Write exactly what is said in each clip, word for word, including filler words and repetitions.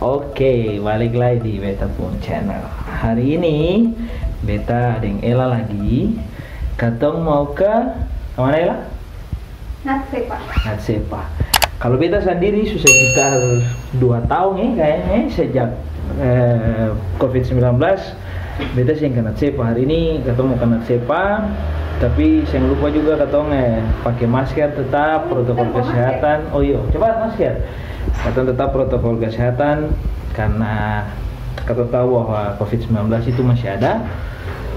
Oke, balik lai di beta pung channel. Hari ini beta deng Ella lagi. Katong mau ke, ke mana, Ella? Natsepa. Natsepa. Kalo beta sandiri su sekitar dua taong e, kayaknya e, sejak, eh, covid sembilan belas, beta seng ka Natsepa. Hari ini katong mo ka Natsepa, tapi seng lupa juga katong, eh, pake masker tetap, protokol kesehatan. Oh iyo, coba masker. Katong tetap protokol kesehatan karena katong tahu bahwa covid sembilan belas itu masih ada.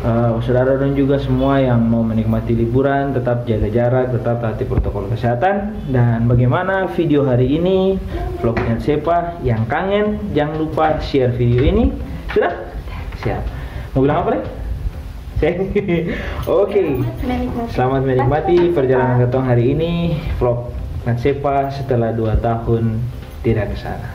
Eh, saudara dan juga semua yang mau menikmati liburan, tetap jaga jarak, tetap taati protokol kesehatan. Dan bagaimana video hari ini, vlog Natsepa, yang kangen, jangan lupa share video ini. Sudah? Siap. Mau bilang apa lagi? Oke. Selamat menikmati. Selamat menikmati perjalanan katong hari ini, vlog Natsepa setelah dua tahun tidak ke sana.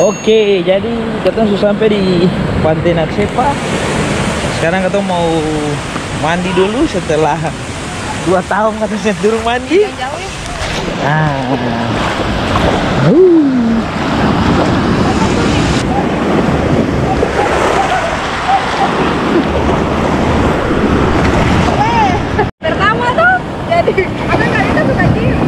Oke, jadi katong su sampe di Pante Natsepa. Skarang katong mau mandi dulu setelah dua taong katong seng turung mandi. Ah. Uh. Pertama tuh, jadi, ada kali itu suka cium.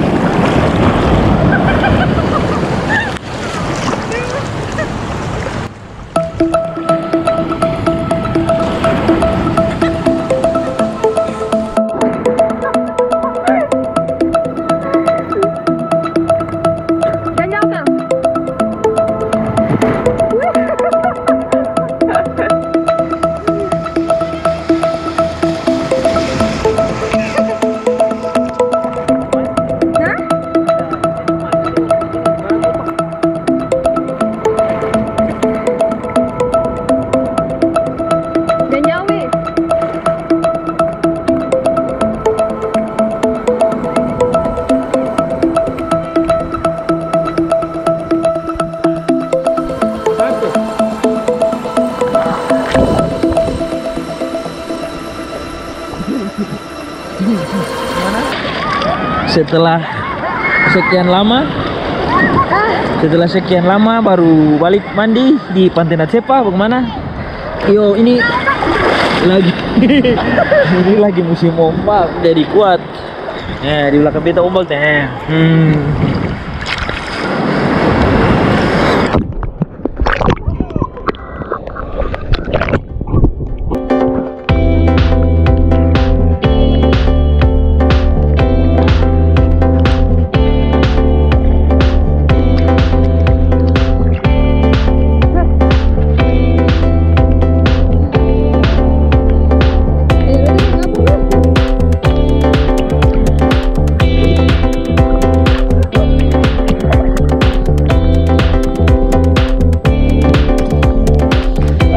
Setelah sekian lama, setelah sekian lama baru balik mandi di Pante Natsepa, bagimana? Yo, ini lagi, ini lagi musim ombak, jadi kuat. Eh, di belakang beta ombak teh. Hmm.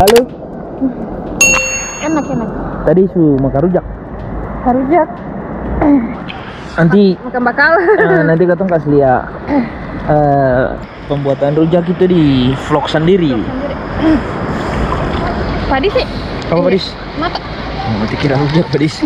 Halo. Enak, enak. Tadi su makan rujak. Makan rujak. Nanti, makan bakal. Eh, nanti katong kas lia, eh, pembuatan rujak itu di vlog sendiri. Vlog sendiri. Padis sih? Apa padis? Mata. Oh, mati kira rujak padis.